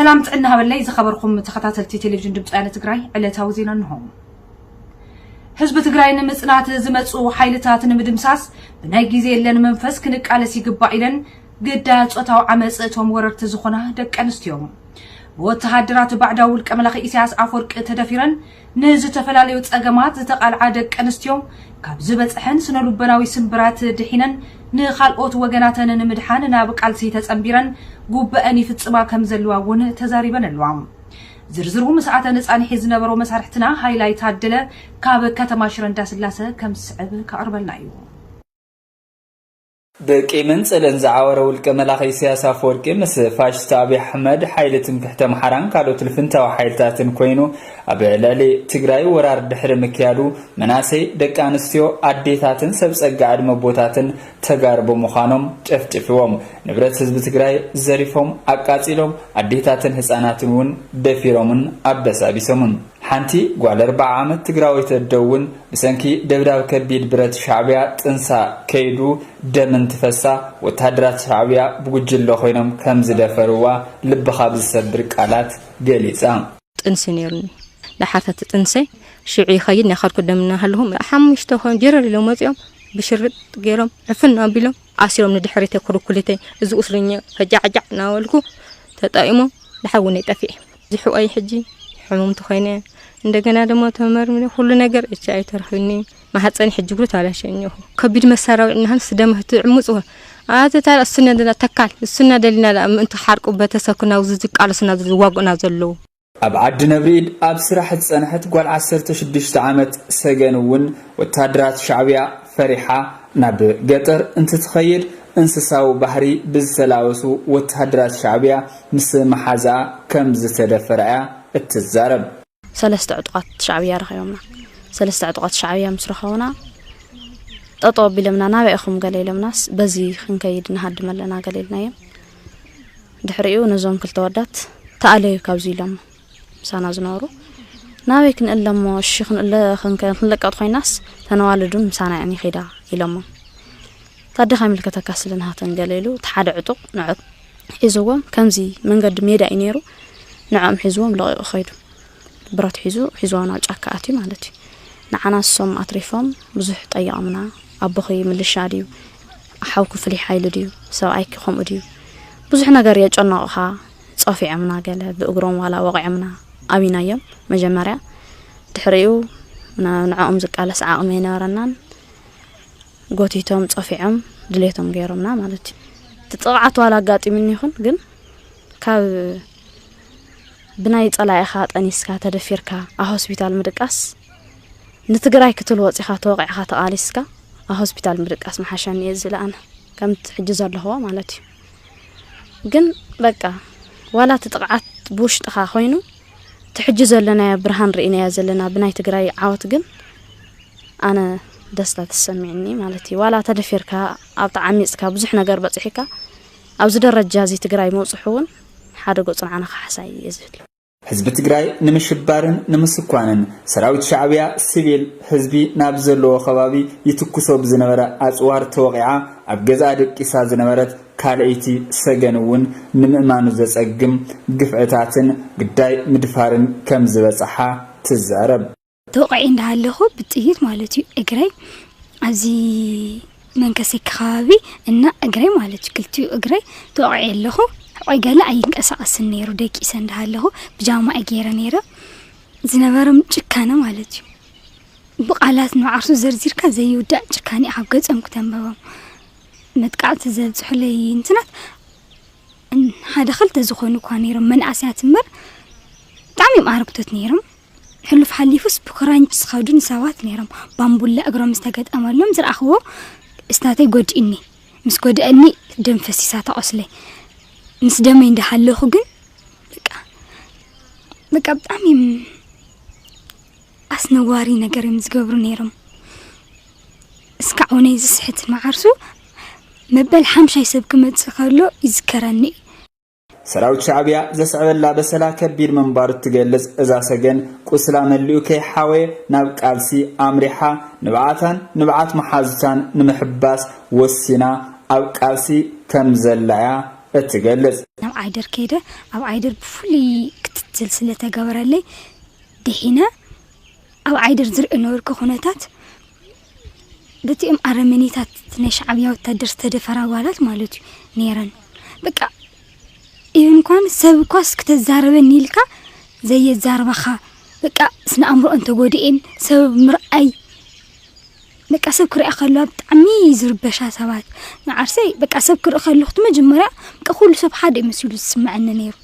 ሰላም ጥዕና ሃበለይ ዝኸበርኩም ተኸታተልቲ ቴሌቪዥን ድምፂ ወያነ ትግራይ፣ ዕለታዊ ዜና እንሆ። ህዝቢ ትግራይ ንምፅናት ዝመፁ ሓይልታት ንምድምሳስ ብናይ ግዜ የለን መንፈስ ክንቃለስ ይግባእ ኢለን ግዳያት ፆታዊ ዓመፅ እቶም ወረርቲ ዝኾና ደቂ ኣንስትዮ። ብወተሃደራት ባዕዳዊ ውልቀ መላኺ ኢሳያስ ኣፈወርቂ ተደፊረን ንዝተፈላለዩ ጸገማት ዝተቓልዓ ደቂ ኣንስትዮ ካብ ዝበጽሐን ስነ ልቦናዊ ስንብራት ድሒነን ንኻልኦት ወገናተን ንምድሓን ናብ ቃልሲ ተጸንቢረን ጉበአን ይፍጽማ ከም ዘለዋ እውን ተዛሪበን ኣለዋ። ዝርዝሩ ምስኣተን ጻኒሒ ዝነበሮ መሳርሕትና ሃይላይ ታደለ ካብ ከተማ ሽረ እንዳስላሰ ከም ዝስዕብ ከቕርበልና እዩ። ብቂምን ጽልእን ዝዓወረ ውልቀ መላኺ ኢሳያስ ኣፈወርቂ ምስ ፋሽስት ኣብይ ኣሕመድ ሓይሊ ትምክሕቲ ኣምሓራን ካልኦት ልፍንታዊ ሓይልታትን ኮይኑ ኣብ ልዕሊ ትግራይ ወራር ድሕሪ ምክያዱ መናሰይ ደቂ ኣንስትዮ ኣዴታትን ሰብ ጸጋ ዕድመ ኣቦታትን ተጋሩ ብምዃኖም ጨፍጭፍዎም ንብረት ህዝቢ ትግራይ ዘሪፎም ኣቃጺሎም ኣዴታትን ህጻናትን እውን ደፊሮምን ኣበሳቢሶምን። ሓንቲ ጓል ኣርብዓ ዓመት ትግራወይቲ ኣደ እውን ብሰንኪ ደብዳብ ከቢድ ብረት ሻዕብያ ጥንሳ ከይዱ ደም እንትፈሳ ወተሃደራት ሻዕብያ ብጉጅለ ኮይኖም ከም ዝደፈርዋ ልቢ ካብ ዝሰብር ቃላት ገሊጻ። ጥንሲ ነይሩኒ። ዳሓር እቲ ጥንሰይ ሽዑ ይኸይድ ናይ ካልኩ ደም እናሃለኹ ሓሙሽተ ኾይኑ ጀረር ኢሎም መፂኦም ብሽርጥ ገይሮም ዕፍን ኣቢሎም ኣሲሮም ንድሕሪተይ ኩርኩሊተይ እዚ ቁስለኛ ፈጃዕጃዕ እናበልኩ ተጣኢሞም ድሓር እውን ጠፊኤ። ዝሕቆይ ሕጂ ሕሙምቲ ኮይነ እንደገና ድማ ተመርምረ ኩሉ ነገር ኤች ኣይ ተረኺብኒ። ማህፀን ሕጂ ብሉ ታላሸ እኒኹ ከቢድ መሳሪያ ውዒልናህን ስደመህቲ ዕሙፅ ኣተታል እሱና ደና ተካል እሱና ደሊና ምእንቲ ሓርቁ በተሰኩና ዝቃለሱና ዝዋጉና ዘለዉ። ኣብ ዓዲ ነብሪኢድ ኣብ ስራሕ ዝጸንሐት ጓል ዓሰርተ ሽዱሽተ ዓመት ሰገን እውን ወተሃደራት ሻዕብያ ፈሪሓ ናብ ገጠር እንትትኸይድ እንስሳዊ ባህሪ ብዝተላበሱ ወተሃደራት ሻዕብያ ምስ መሓዛኣ ከም ዝተደፈራ እያ እትዛረብ። ሰለስተ ዕጡቓት ሻዕብያ ረኺቦምና። ሰለስተ ዕጡቓት ሻዕብያ ምስ ረኸቡና ጠጠው ኣቢሎምና ናበይ ኢኹም ገለ ኢሎምናስ በዚ ክንከይድ ንሃድም ኣለና ገለ ኢልናዮም። ድሕሪኡ ነዞም ክልተ ወዳት ተኣለዩ ካብዚ ኢሎም ምሳና ዝነበሩ ናበይ ክንእለሞ እሺ ክንእለ ክንለቀጥ ኮይናስ ተነዋልዱን ምሳና እየን ይኸዳ ኢሎሞ። ታደኻ ይምልከተካ ስለ ናሃተን ገለ ኢሉ እቲ ሓደ ዕጡቕ ንዖ ሒዝዎም ከምዚ መንገዲ ሜዳ እዩ ነይሩ። ንዖም ሒዝዎም ለቒቑ ኸይዱ። ብረት ሒዙ ሒዝዎም ናብ ጫካ ኣትዩ ማለት እዩ። ንዓና እሶም ኣትሪፎም ብዙሕ ጠይቖምና። ኣቦኺ ምልሻ ድዩ ሓውኪ ፍሉይ ሓይሊ ድዩ ሰብኣይኪ ከምኡ ድዩ ብዙሕ ነገር የጨነቑኻ። ጸፊዖምና ገለ ብእግሮም ዋላ ወቒዖምና ኣብይናዮም መጀመርያ። ድሕሪኡ ንዕኦም ዝቃለስ ዓቕሚ ኣይነበረናን። ጎቲቶም ጸፊዖም ድሌቶም ገይሮምና ማለት እዩ። እቲ ጥቕዓት ዋላ ኣጋጢሙኒ ይኹን ግን ካብ ብናይ ጸላኢኻ ጠኒስካ ተደፊርካ ኣብ ሆስፒታል ምድቃስ ንትግራይ ክትብል ወጺኻ ተወቒዕኻ ተቓሊስካ ኣብ ሆስፒታል ምድቃስ ምሓሸኒ እየ ዝብል ኣነ ከምቲ ሕጂ ዘለኽዎ ማለት እዩ። ግን በቃ ዋላ እቲ ጥቕዓት ብውሽጥኻ ኮይኑ እቲ ሕጂ ዘለናዮ ብርሃን ርኢናዮ ዘለና ብናይ ትግራይ ዓወት ግን ኣነ ደስታ ተሰሚዕኒ ማለት እዩ። ዋላ ተደፊርካ ኣብ ተዓሚፅካ ብዙሕ ነገር በፂሕካ ኣብዚ ደረጃ እዚ ትግራይ ምውፅሑ እውን ሓደ ገፁ ንዓና ካሕሳ እዩ ዝብል። ህዝቢ ትግራይ ንምሽባርን ንምስኳንን ሰራዊት ሻዕብያ ሲቪል ህዝቢ ናብ ዘለዎ ከባቢ ይትኩሶ ብዝነበረ ኣፅዋር ተወቒዓ ኣብ ገዛኣ ደቂሳ ዝነበረት ካልኣይቲ ሰገን እውን ንምእማኑ ዘፀግም ግፍዕታትን ግዳይ ምድፋርን ከም ዝበፅሓ ትዛረብ። ተወቒዐ እንዳሃለኹ ብጥይት ማለት እዩ እግረይ ኣብዚ መንከሰኪ ከባቢ እና እግረይ ማለት እዩ ክልቲኡ እግረይ ተወቒዐ ኣለኹ። ሕቆይ ገለ ኣይንቀሳቐስን ነይሩ ደቂሰ እንዳሃለኹ ብጃማ እየ ገይረ ነይረ። ዝነበሮም ጭካነ ማለት እዩ ብቓላት ንዓርሱ ዘርዚርካ ዘይውዳእ ጭካነ ኣብ ገጾም ክተንበቦም። መጥቃዕቲ ዘብፅሑለይ እንትናት ሓደ ክልተ ዝኾኑ እኳ ነይሮም መናእሰያት እምበር ብጣዕሚ እዮም ኣረግቶት ነይሮም። ሕሉፍ ሓሊፉስ ብክራንች ዝኸዱ ንሰባት ነይሮም ባምቡላ እግሮም ዝተገጠመሎም ዝረኣኽዎ እስታተይ ጎዲእኒ ምስ ጎደአኒ ደም ፈሲሳ ተቆስለ ምስ ደመይ እንዳሃለኹ ግን በቃ በቃ ብጣዕሚ እዮም ኣስነዋሪ ነገር እዮም ዝገብሩ ነይሮም። እስካዕ እውን ዝስሕት መዓርሱ መበል ሓምሻይ ሰብ ክመፅእ ከሎ ይዝከረኒ እዩ። ሰራዊት ሻዕብያ ዘስዕበላ በሰላ ከቢድ ምንባሩ እትገልጽ እዛ ሰገን፣ ቁስላ መሊኡ ከይሓወየ ናብ ቃልሲ ኣምሪሓ፣ ንብዓታን ንብዓት መሓዙታን ንምሕባስ ወሲና ኣብ ቃልሲ ከም ዘላ እያ እትገልጽ። ናብ ዓይደር ከይደ፣ ኣብ ዓይደር ብፍሉይ ክትትል ስለተገበረለይ ድሒነ። ኣብ ዓይደር ዝርኢ ነበርኩ ኩነታት፣ በቲኦም ኣረመኔታት ናይ ሻዕብያ ወታደር ዝተደፈራ ጓላት ማለት እዩ ነይረን። በቃ ኢቨን እንኳን ሰብ እኳስ ክተዛረበኒ ኢልካ ዘየዛርባኻ፣ በቃ ስነ ኣእምሮኣን ተጎዲኤን ሰብ ምርኣይ፣ በቃ ሰብ ክሪኣ ከለዋ ብጣዕሚ ዝርበሻ ሰባት። ንዓርሰይ በቃ ሰብ ክርኢ ከለኹ እቲ መጀመርያ በቃ ኩሉ ሰብ ሓደ እዩ መሲሉ ዝስምዐኒ ነይሩ።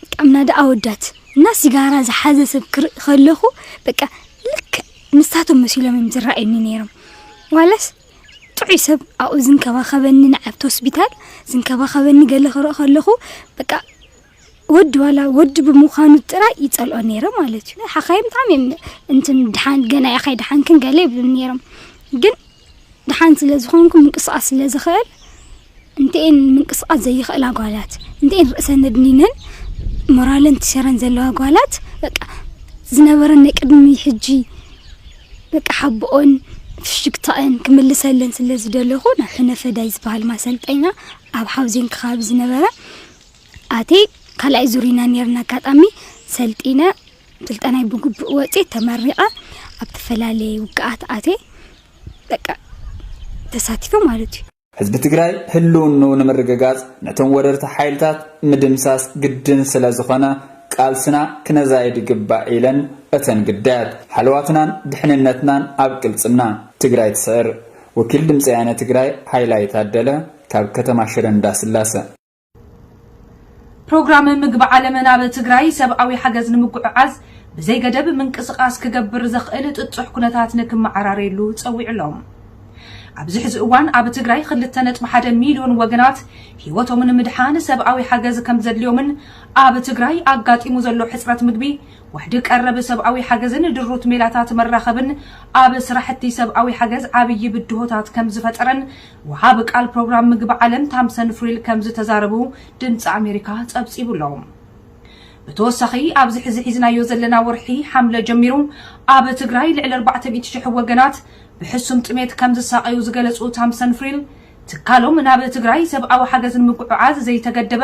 በቃ ምናዳ ኣወዳት እና ሲጋራ ዝሓዘ ሰብ ክርኢ ከለኹ በቃ ልክዕ ንሳቶም መሲሎም እዮም ዝረኣዩኒ ነይሮም። ዋላስ ጥዑይ ሰብ ኣብኡ ዝንከባኸበኒ ንዓብቲ ሆስፒታል ዝንከባኸበኒ ገለ ክርኢ ከለኹ በቃ ወዲ ዋላ ወዲ ብምዃኑ ጥራይ ይጸልኦ ነይረ ማለት እዩ። ሓኻይም ብጣዕሚ እዮም እንትን ድሓን ገና ኢኻ ኣይደሓንክን ገለ ይብሉኒ ነይሮም። ግን ደሓን ስለ ዝኾንኩ ምንቅስቓስ ስለ ዝኽእል እንተኤን ምንቅስቓስ ዘይኽእላ ጓላት እንተኤን ርእሰን ኣድኒነን ሞራለን ትሸረን ዘለዋ ጓላት በቃ ዝነበረን ናይ ቅድሚ ሕጂ በቃ ሓቦኦን ፍሽክታኦን ክምልሰለን ስለ ዝደለኹ ናብ ሕነ ፈዳይ ዝበሃል ማሰልጠኛ ኣብ ሓውዜን ከባቢ ዝነበረ ኣትየ ካልኣይ ዙር ኢና ነይርና ኣጋጣሚ ሰልጢነ ስልጠናይ ብግቡእ ወፅየ ተመሪቐ ኣብ ተፈላለየ ውግኣት ኣትየ በቃ ተሳቲፈ ማለት እዩ። ህዝቢ ትግራይ ህልውንኡ ንምርግጋፅ ነቶም ወረርቲ ሓይልታት ምድምሳስ ግድን ስለ ዝኾነ ቃልስና ክነዛይድ ይግባእ ኢለን እተን ግዳያት። ሓለዋትናን ድሕንነትናን ኣብ ቅልፅምና። ትግራይ ትስዕር። ወኪል ድምፂ ወያነ ትግራይ ሃይላይ ታደለ ካብ ከተማ ሽረ እንዳስላሰ። ፕሮግራም ምግቢ ዓለም ናብ ትግራይ ሰብኣዊ ሓገዝ ንምጉዕዓዝ ብዘይ ገደብ ምንቅስቓስ ክገብር ዘኽእል ጥጡሕ ኩነታት ንክመዓራረየሉ ጸዊዑ ኣሎ። ኣብዚ ሕዚ እዋን ኣብ ትግራይ ክልተ ነጥቢ ሓደ ሚልዮን ወገናት ህይወቶም ንምድሓን ሰብኣዊ ሓገዝ ከም ዘድልዮምን ኣብ ትግራይ ኣጋጢሙ ዘሎ ሕፅረት ምግቢ ዋሕዲ ቀረብ ሰብኣዊ ሓገዝን ድሩት ሜላታት መራኸብን ኣብ ስራሕቲ ሰብኣዊ ሓገዝ ዓብዪ ብድሆታት ከም ዝፈጠረን ወሃቢ ቃል ፕሮግራም ምግቢ ዓለም ታምሰን ፍሪል ከም ዝተዛረቡ ድምፂ ኣሜሪካ ፀብፂቡ ኣሎ። ብተወሳኺ ኣብዚ ሕዚ ሒዝናዮ ዘለና ወርሒ ሓምለ ጀሚሩ ኣብ ትግራይ ልዕሊ ኣርባዕተ ሚእቲ ሽሕ ወገናት ብሕሱም ጥሜት ከም ዝሳቐዩ ዝገለፁ ታምሰን ፍሪል ትካሎም ናብ ትግራይ ሰብኣዊ ሓገዝ ንምጉዕዓዝ ዘይተገደበ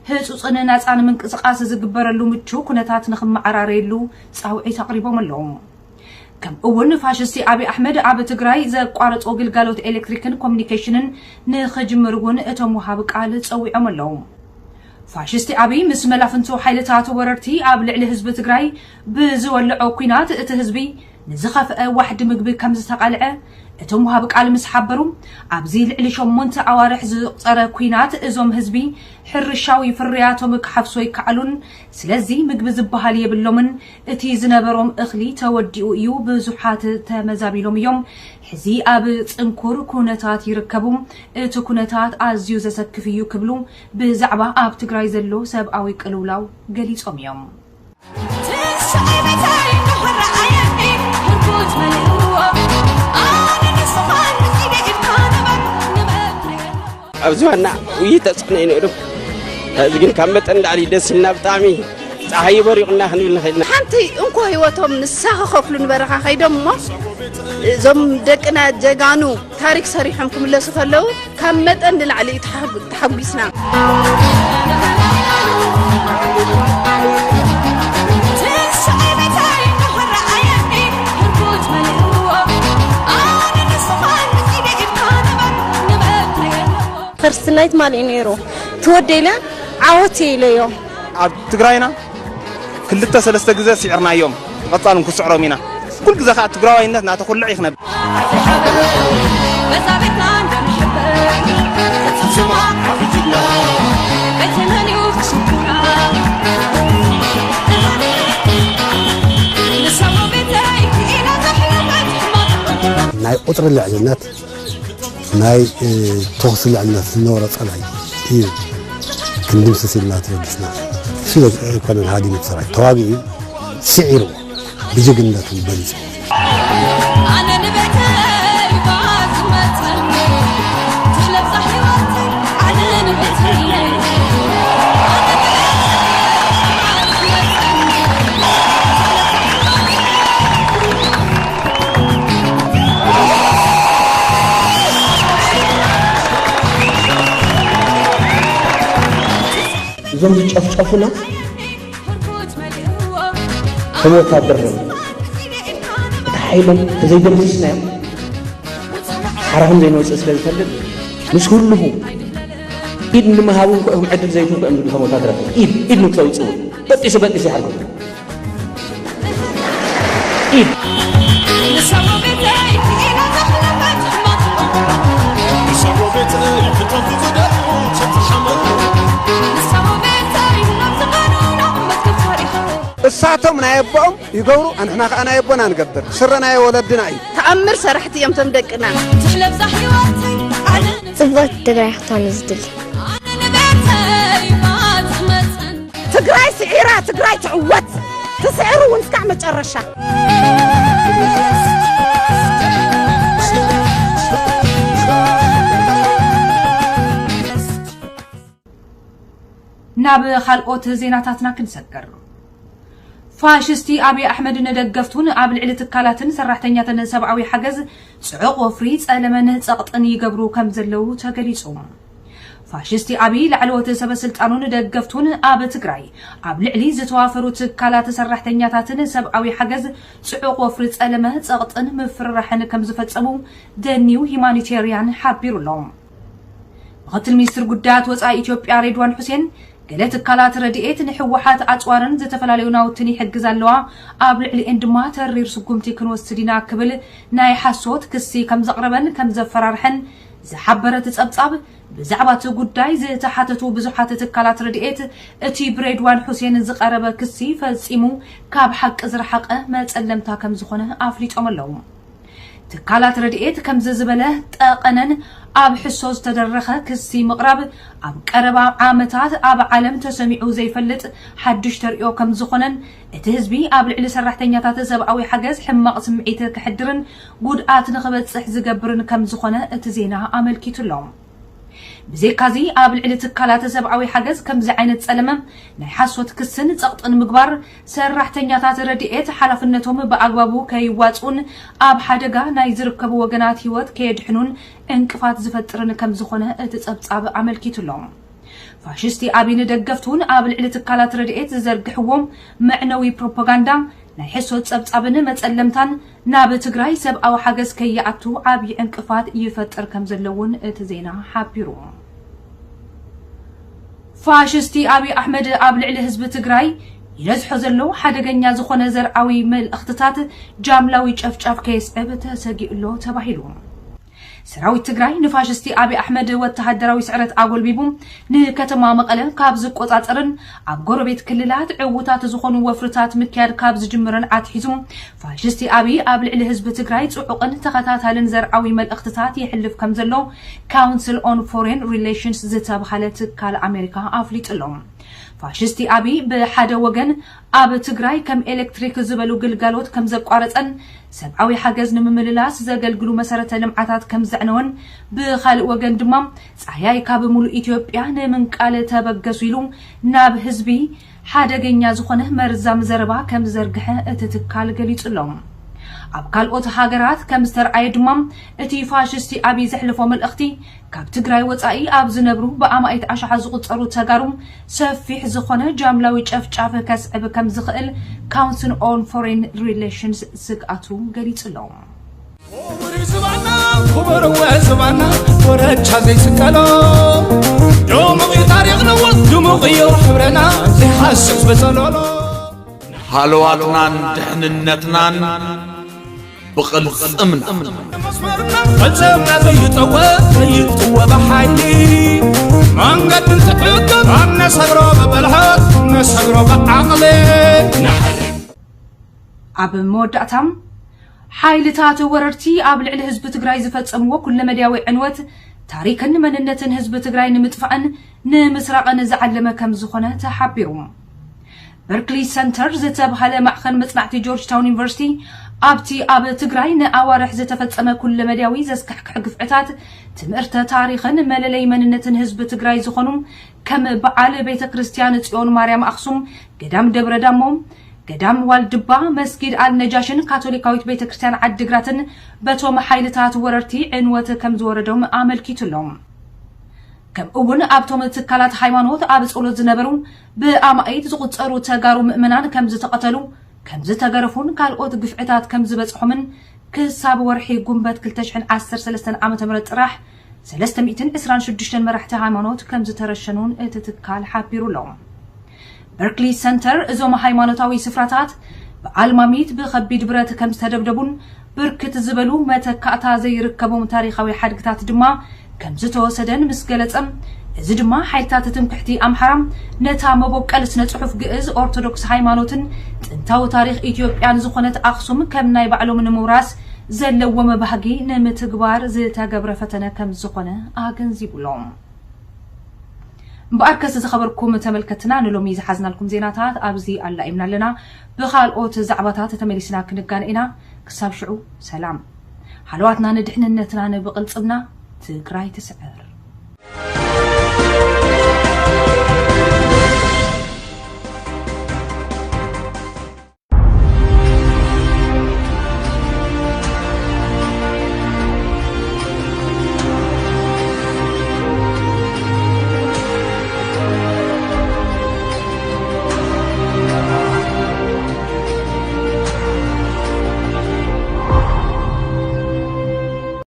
ህፁፅን ናፃን ምንቅስቓስ ዝግበረሉ ምቹው ኩነታት ንክመዓራረየሉ ፃውዒት ኣቕሪቦም ኣለዉ። ከምኡ እውን ፋሽስቲ ኣብይ ኣሕመድ ኣብ ትግራይ ዘቋረፆ ግልጋሎት ኤሌክትሪክን ኮሚኒኬሽንን ንክጅምር እውን እቶም ወሃቢ ቃል ፀዊዖም ኣለዉ። ፋሽስቲ ኣብይ ምስ መላፍንቱ ሓይልታት ወረርቲ ኣብ ልዕሊ ህዝቢ ትግራይ ብዝወልዖ ኲናት እቲ ህዝቢ ንዝኸፍአ ዋሕዲ ምግቢ ከም ዝተቓልዐ እቶም ወሃቢ ቃል ምስ ሓበሩ፣ ኣብዚ ልዕሊ ሸሞንተ ኣዋርሕ ዝቑጸረ ኲናት እዞም ህዝቢ ሕርሻዊ ፍርያቶም ክሓፍሱ ኣይከኣሉን፣ ስለዚ ምግቢ ዝበሃል የብሎምን፣ እቲ ዝነበሮም እኽሊ ተወዲኡ እዩ፣ ብዙሓት ተመዛቢሎም እዮም፣ ሕዚ ኣብ ጽንኩር ኩነታት ይርከቡ፣ እቲ ኩነታት ኣዝዩ ዘሰክፍ እዩ ክብሉ ብዛዕባ ኣብ ትግራይ ዘሎ ሰብኣዊ ቅልውላው ገሊጾም እዮም። ኣብዚ ዋና ውይይት ተፅዕኖ ነይሩ። ሕዚ ግን ካብ መጠን ላዕሊ ደስ ኢልና ብጣዕሚ ፀሓይ በሪቑና ክንብል ንኽእል ኢና። ሓንቲ እንኮ ህይወቶም ንሳ ክኸፍሉ ንበረኻ ከይዶም እሞ እዞም ደቅና ጀጋኑ ታሪክ ሰሪሖም ክምለሱ ከለዉ ካብ መጠን ንላዕሊ እዩ ተሓጉ- ተሓጒስና። ፈርስት ናይት ማን እዩ ነይሩ? ትወደይለ ዓወት ኢለዮ። ኣብ ትግራይና ክልተ ሰለስተ ግዜ ስዒርናዮም፣ ብቐጻል እውን ክስዕሮም ኢና። ኩሉ ግዜ ከዓ ትግራዋይነት እናተኹልዕ እዩ ክነብር። ናይ ቁፅሪ ልዕልነት ናይ ተኹሲ ልዕልነት ዝነበሮ ፀላኢ እዩ ክንድምስስ ኢልና ተበጊስና። እሱ ኣይኮነን ሃዲሙ እቲ ሰራዊት ተዋጊኡ እዩ ስዒርዎ ብጅግንነቱ በሊፁ። እቶም ዝጨፍጨፉና ከም ወታደር እዮም። እቲ ሓይሎም ተዘይደምሲስናዮም ሓራ ከም ዘይንወፅእ ስለ ዝፈልጥ ምስ ህልኹ ኢድ ንምሃብ እውን ኮ እዮም ዕድል ዘይትንኮ እዮም ዝብሉ። ከም ወታደራት ኢድ ኢድ ንክተውፅኡ በጢሱ በጢሱ ይሓርጎ። ኢድ እሳቶም ናይ ኣቦኦም ይገብሩ፣ ኣንሕና ከኣ ናይ ኣቦና ንገብር። ስረ ናይ ወለድና እዩ። ተኣምር ሰራሕቲ እዮም ቶም ደቅና። ጽብቕቲ ትግራይ ክትኮን ዝድሊ። ትግራይ ስዒራ፣ ትግራይ ትዕወት። ትስዕሩ እውን እስካዕ መጨረሻ። ናብ ካልኦት ዜናታትና ክንሰግር። ፋሽስቲ ኣብይ ኣሕመድ ንደገፍቱን ኣብ ልዕሊ ትካላትን ሰራሕተኛትን ሰብኣዊ ሓገዝ ጽዑቕ ወፍሪ ጸለመን ጸቕጥን ይገብሩ ከም ዘለዉ ተገሊጹ። ፋሽስቲ ኣብይ ላዕለዎት ሰበ ስልጣኑን ደገፍቱን ኣብ ትግራይ ኣብ ልዕሊ ዝተዋፈሩ ትካላት ሰራሕተኛታትን ሰብኣዊ ሓገዝ ጽዑቕ ወፍሪ ጸለመ ጸቕጥን ምፍርራሕን ከም ዝፈጸሙ The New Humanitarian ሓቢሩ ኣሎ። ምኽትል ሚኒስትር ጉዳያት ወፃኢ ኢትዮጵያ ሬድዋን ሑሴን ገለ ትካላት ረድኤት ንህወሓት ኣፅዋርን ዝተፈላለዩ ናውትን ይሕግዛ ኣለዋ፣ ኣብ ልዕሊኤን ድማ ተሪር ስጉምቲ ክንወስድ ኢና ክብል ናይ ሓሶት ክሲ ከምዘቕረበን ከምዘፈራርሐን ዝሓበረ እቲ ፀብፃብ፣ ብዛዕባ እቲ ጉዳይ ዝተሓተቱ ብዙሓት ትካላት ረድኤት እቲ ብሬድዋን ሑሴን ዝቐረበ ክሲ ፈፂሙ ካብ ሓቂ ዝረሓቐ መፀለምታ ከምዝኾነ ኣፍሊጦም ኣለዉ። ትካላት ረድኤት ከምዚ ዝበለ ጠቐነን ኣብ ሕሶ ዝተደረኸ ክሲ ምቕራብ ኣብ ቀረባ ዓመታት ኣብ ዓለም ተሰሚዑ ዘይፈልጥ ሓዱሽ ተርእዮ ከምዝኾነን እቲ ህዝቢ ኣብ ልዕሊ ሰራሕተኛታት ሰብኣዊ ሓገዝ ሕማቕ ስምዒት ክሕድርን ጉድኣት ንኽበፅሕ ዝገብርን ከምዝኾነ እቲ ዜና ኣመልኪቱ ኣሎ። ብዘይካዚ ኣብ ልዕሊ ትካላት ሰብኣዊ ሓገዝ ከምዚ ዓይነት ጸለመ ናይ ሓሶት ክስን ጸቕጥን ምግባር ሰራሕተኛታት ረድኤት ሓላፍነቶም ብኣግባቡ ከይዋጽኡን ኣብ ሓደጋ ናይ ዝርከቡ ወገናት ህይወት ከየድሕኑን ዕንቅፋት ዝፈጥርን ከምዝኾነ እቲ ጸብጻብ ኣመልኪቱ ኣሎ። ፋሽስቲ ኣብይ ንደገፍቱን ኣብ ልዕሊ ትካላት ረድኤት ዝዘርግሕዎም መዕነዊ ፕሮፓጋንዳ ናይ ሕሶት ጸብጻብን መጸለምታን ናብ ትግራይ ሰብኣዊ ሓገዝ ከይኣቱ ዓብዪ ዕንቅፋት ይፈጥር ከም ዘሎ እውን እቲ ዜና ሓቢሩ። ፋሽስቲ ኣብይ ኣሕመድ ኣብ ልዕሊ ህዝቢ ትግራይ ይነዝሖ ዘሎ ሓደገኛ ዝኾነ ዘርኣዊ መልእኽትታት ጃምላዊ ጨፍጫፍ ከየስዕብ ተሰጊኡ ኣሎ ተባሂሉ። ሰራዊት ትግራይ ንፋሽስቲ ኣብይ ኣሕመድ ወተሃደራዊ ስዕረት ኣጎልቢቡ ንከተማ መቐለ ካብ ዝቆጻጸርን ኣብ ጎረቤት ክልላት ዕዉታት ዝኾኑ ወፍርታት ምክያድ ካብ ዝጅምርን ኣትሒዙ ፋሽስቲ ኣብይ ኣብ ልዕሊ ህዝቢ ትግራይ ጽዑቕን ተኸታታልን ዘርኣዊ መልእኽትታት የሕልፍ ከም ዘሎ ካውንስል ኦን ፎሬን ሪሌሽንስ ዝተብሃለ ትካል ኣሜሪካ ኣፍሊጡ ኣሎ። ፋሽስቲ ኣብይ ብሓደ ወገን ኣብ ትግራይ ከም ኤሌክትሪክ ዝበሉ ግልጋሎት ከም ዘቋረጸን ሰብኣዊ ሓገዝ ንምምልላስ ዘገልግሉ መሰረተ ልምዓታት ከም ዘዕነወን ብኻልእ ወገን ድማ ጻህያይ ካብ ሙሉእ ኢትዮጵያ ንምንቃል ተበገሱ ኢሉ ናብ ህዝቢ ሓደገኛ ዝኾነ መርዛም ዘረባ ከም ዝዘርግሐ እቲ ትካል ገሊጹ ኣሎ። ኣብ ካልኦት ሃገራት ከም ዝተርኣየ ድማ እቲ ፋሽስቲ ኣብይ ዘሕልፎ መልእኽቲ ካብ ትግራይ ወፃኢ ኣብ ዝነብሩ ብኣማኢት ኣሽሓት ዝቑፀሩ ተጋሩ ሰፊሕ ዝኾነ ጃምላዊ ጨፍጫፍ ከስዕብ ከም ዝኽእል ካውንስል ኦን ፎሬን ሪሌሽንስ ስግኣቱ ገሊፁ ኣሎ። ክቡር እዩ ዝባና ክቡር እወ ዝባና ኮረቻ ዘይስቀሎ ድሙቕ እዩ ታሪኽና እወ ድሙቕ እዩ ሕብረና ዘይሃስስ በጸሎሎ ሃለዋትናን ድሕንነትናን ብቕልጽምና ቀልጽምና ዘይጠወ ዘይጥወ ብሓይሊ መንገዲ እንትዕቅብ ኣብ ነሰግሮ ብብልሓት ነሰግሮ ብዓቕሊ ንሓሊ ኣብ መወዳእታ ሓይልታት ወረርቲ ኣብ ልዕሊ ህዝቢ ትግራይ ዝፈጸምዎ ኩለመድያዊ ዕንወት ታሪክን መንነትን ህዝቢ ትግራይ ንምጥፋእን ንምስራቕን ዝዓለመ ከም ዝኾነ ተሓቢሩ። በርክሊ ሰንተር ዝተብሃለ ማእኸል መፅናዕቲ ጆርጅ ታውን ዩኒቨርሲቲ ኣብቲ ኣብ ትግራይ ንኣዋርሕ ዝተፈጸመ ኩለመድያዊ ዘስካሕክሕ ግፍዕታት ትምህርተ ታሪኽን መለለይ መንነትን ህዝቢ ትግራይ ዝኾኑ ከም በዓል ቤተ ክርስቲያን ጽዮን ማርያም ኣኽሱም፣ ገዳም ደብረ ዳሞ፣ ገዳም ዋልድባ፣ መስጊድ ኣልነጃሽን ካቶሊካዊት ቤተ ክርስቲያን ዓዲግራትን በቶም ሓይልታት ወረርቲ ዕንወት ከም ዝወረዶም ኣመልኪቱ ኣሎ። ከምኡ እውን ኣብቶም ትካላት ሃይማኖት ኣብ ጸሎት ዝነበሩ ብኣማኢት ዝቑጸሩ ተጋሩ ምእመናን ከም ዝተቐተሉ፣ ከም ዝተገረፉን ካልኦት ግፍዕታት ከም ዝበጽሖምን ክሳብ ወርሒ ጉንበት ክልተ ሽሕን ዓሰርተ ሰለስተን ዓመተ ምህረት ጥራሕ ሰለስተ ሚእትን ዕስራን ሽዱሽተን መራሕቲ ሃይማኖት ከም ዝተረሸኑን እቲ ትካል ሓቢሩ ኣሎ። በርክሊ ሰንተር እዞም ሃይማኖታዊ ስፍራታት ብዓልማሚት ብኸቢድ ብረት ከም ዝተደብደቡን ብርክት ዝበሉ መተካእታ ዘይርከቦም ታሪኻዊ ሓድግታት ድማ ከም ዝተወሰደን ምስ ገለጸ፣ እዚ ድማ ሓይልታት ትምክሕቲ ኣምሓራ ነታ መቦቀል ስነ ጽሑፍ ግእዝ ኦርቶዶክስ ሃይማኖትን ጥንታዊ ታሪኽ ኢትዮጵያን ዝኾነት ኣኽሱም ከም ናይ ባዕሎም ንምውራስ ዘለዎም ባህጊ ንምትግባር ዝተገብረ ፈተነ ከም ዝኾነ ኣገንዚቡ ኣሎ። እምበኣርከስ ዝኸበርኩም ተመልከትና ንሎሚ ዝሓዝናልኩም ዜናታት ኣብዚ ኣላኢምና ኣለና። ብኻልኦት ዛዕባታት ተመሊስና ክንጋነ ኢና። ክሳብ ሽዑ ሰላም። ሃለዋትና ንድሕንነትና ንብቕልጽምና ትግራይ ትስዕር።